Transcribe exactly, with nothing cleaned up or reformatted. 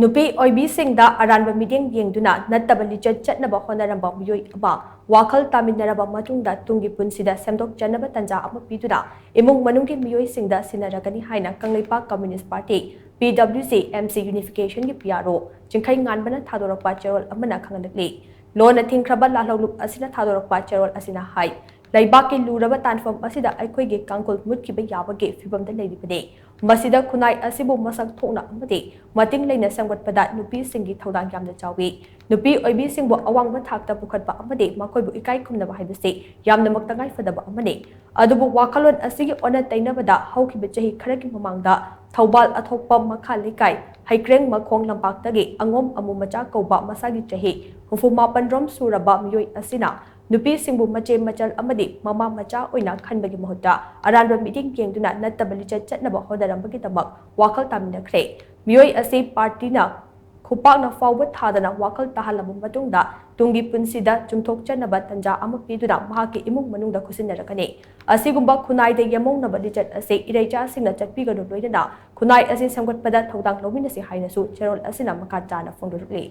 ꯅꯨꯄꯤ ꯑꯣꯏꯕꯤꯁꯤꯡꯗ ꯑꯔꯥꯟꯕ ꯃꯤꯠꯌꯦꯡ ꯌꯦꯡꯗꯨꯅ ꯅꯠꯇꯕ ꯂꯤꯆꯠ ꯆꯠꯅꯕ ꯍꯣꯠꯅꯔꯝꯕ ꯃꯤꯑꯣꯏ ꯑꯃ ꯋꯥꯈꯜ ꯇꯥꯃꯤꯟꯅꯔꯕ ꯃꯇꯨꯡꯗ ꯇꯨꯡꯒꯤ ꯄꯨꯟꯁꯤꯗ ꯁꯦꯝꯗꯣꯛꯆꯅꯕ ꯇꯟꯖꯥ ꯑꯃ ꯄꯤꯗꯨꯅ ꯏꯃꯨꯡ ꯃꯅꯨꯡꯒꯤ ꯃꯤꯑꯣꯏꯁꯤꯡꯗ ꯁꯤꯟꯅꯔꯒꯅꯤ ꯍꯥꯏꯅ Kangleipak Communist Party, P W C, M C Unification ꯒꯤ P R O ꯆꯤꯡꯈꯩ ꯉꯥꯟꯕꯅ ꯊꯥꯗꯣꯔꯛꯄ ꯆꯦꯔꯣꯜ ꯑꯃꯅ ꯈꯪꯍꯜꯂꯛꯂꯤ꯫ ꯂꯣꯟꯅ ꯊꯤꯡꯈ꯭ꯔꯕ ꯂꯥꯜꯍꯧꯂꯨꯞ ꯑꯁꯤꯅ ꯊꯥꯗꯣꯔꯛꯄ ꯆꯦꯔꯣꯜ ꯑꯁꯤꯅ ꯍꯥꯏ, ꯂꯩꯕꯥꯛꯀꯤ ꯂꯨꯔꯕ ꯇꯥꯟꯐꯝ ꯑꯁꯤꯗ ꯑꯩꯈꯣꯏꯒꯤ ꯀꯥꯡꯈꯨꯜ ꯃꯨꯠꯈꯤꯕ ꯌꯥꯕꯒꯤ ꯐꯤꯕꯝꯗ ꯂꯩꯔꯤꯕꯅꯤ꯫ ꯃꯁꯤꯗ ꯈꯨꯟꯅꯥꯏ ꯑꯁꯤꯕꯨ ꯃꯁꯛ ꯊꯣꯛꯅ ꯑꯃꯗꯤ ꯃꯇꯤꯡ ꯂꯩꯅ ꯁꯦꯝꯒꯠꯄꯗ ꯅꯨꯄꯤꯁꯤꯡꯒꯤ ꯊꯧꯗꯥꯡ ꯌꯥꯝꯅ ꯆꯥꯎꯏ꯫ ꯅꯨꯄꯤ ꯑꯣꯏꯕꯤꯁꯤꯡꯕꯨ ꯑꯋꯥꯡꯕ ꯊꯥꯛꯇ ꯄꯨꯈꯠꯄ ꯑꯃꯗꯤ ꯃꯈꯣꯏꯕꯨ ꯏꯀꯥꯏ ꯈꯨꯝꯅꯕ ꯍꯥꯏꯕꯁꯤ ꯌꯥꯝꯅꯃꯛ ꯇꯉꯥꯏꯐꯗꯕ ꯑꯃꯅꯤ꯫ ꯑꯗꯨꯕꯨ ꯋꯥꯈꯜꯂꯣꯟ ꯑꯁꯤꯒꯤ ꯑꯣꯟꯅ ꯇꯩꯅꯕꯗ ꯍꯧꯈꯤꯕ ꯆꯍꯤ ꯈꯔꯒꯤ ꯃꯃꯥꯡꯗ ꯊꯧꯕꯥꯜ ꯑꯊꯣꯛꯄ ꯃꯈꯥ ꯂꯩꯀꯥꯏ ꯍꯩꯀ꯭ꯔꯦꯡ ꯃꯈꯣꯡ ꯂꯝꯄꯥꯛꯇꯒꯤ ꯑꯉꯣꯝ ꯑꯃꯨ ꯃꯆꯥ ꯀꯧꯕ ꯃꯁꯥꯒꯤ ꯆꯍꯤ ꯍꯨꯝꯐꯨ ꯃꯥꯄꯟ ꯔꯣꯝ ꯁꯨꯔꯕ ꯃꯤꯑꯣꯏ ꯑꯁꯤꯅ ꯅꯨꯄꯤꯁꯤꯡꯕꯨ ꯃꯆꯦ ꯃꯆꯜ ꯑꯃꯗꯤ ꯃꯃꯥ ꯃꯆꯥ ꯑꯣꯏꯅ ꯈꯟꯕꯒꯤ ꯃꯍꯨꯠꯇ ꯑꯔꯥꯟꯕ ꯃꯤꯠꯌꯦꯡ ꯌꯦꯡꯗꯨꯅ ꯅꯠꯇꯕ ꯂꯤꯆꯠ ꯆꯠꯅꯕ ꯍꯣꯠꯅꯔꯝꯕꯒꯤꯗꯃꯛ ꯋꯥꯈꯜ ꯇꯥꯃꯤꯟꯅꯈ꯭ꯔꯦ꯫ ꯃꯤꯑꯣꯏ ꯑꯁꯤ ꯄꯥꯔꯇꯤꯅ ꯈꯨꯄꯥꯛꯅ ꯐꯥꯎꯕ ꯊꯥꯗꯅ ꯋꯥꯈꯜ ꯇꯥꯍꯜꯂꯕ ꯃꯇꯨꯡꯗ ꯇꯨꯡꯒꯤ ꯄꯨꯟꯁꯤꯗ ꯆꯨꯝꯊꯣꯛꯆꯅꯕ ꯇꯟꯖꯥ ꯑꯃ ꯄꯤꯗꯨꯅ ꯃꯍꯥꯛꯀꯤ ꯏꯃꯨꯡ ꯃꯅꯨꯡꯗ ꯈꯨꯠꯁꯤꯟꯅꯔꯛꯀꯅꯤ꯫ ꯑꯁꯤꯒꯨꯝꯕ ꯈꯨꯟꯅꯥꯏꯗ ꯌꯦꯃꯧꯅꯕ ꯂꯤꯆꯠ ꯑꯁꯤ ꯏꯔꯩꯆꯥꯁꯤꯡꯅ ꯆꯠꯄꯤꯒꯅꯨ, ꯂꯣꯏꯅꯅ ꯈꯨꯟꯅꯥꯏ ꯑꯁꯤ ꯁꯦꯝꯒꯠꯄꯗ ꯊꯧꯗꯥꯡ ꯂꯧꯃꯤꯟꯅꯁꯤ ꯍꯥꯏꯅꯁꯨ ꯆꯦꯔꯣꯜ ꯑꯁꯤꯅ ꯃꯈꯥ ꯇꯥꯅ ꯐꯣꯡꯗꯣꯔꯛꯂꯤ꯫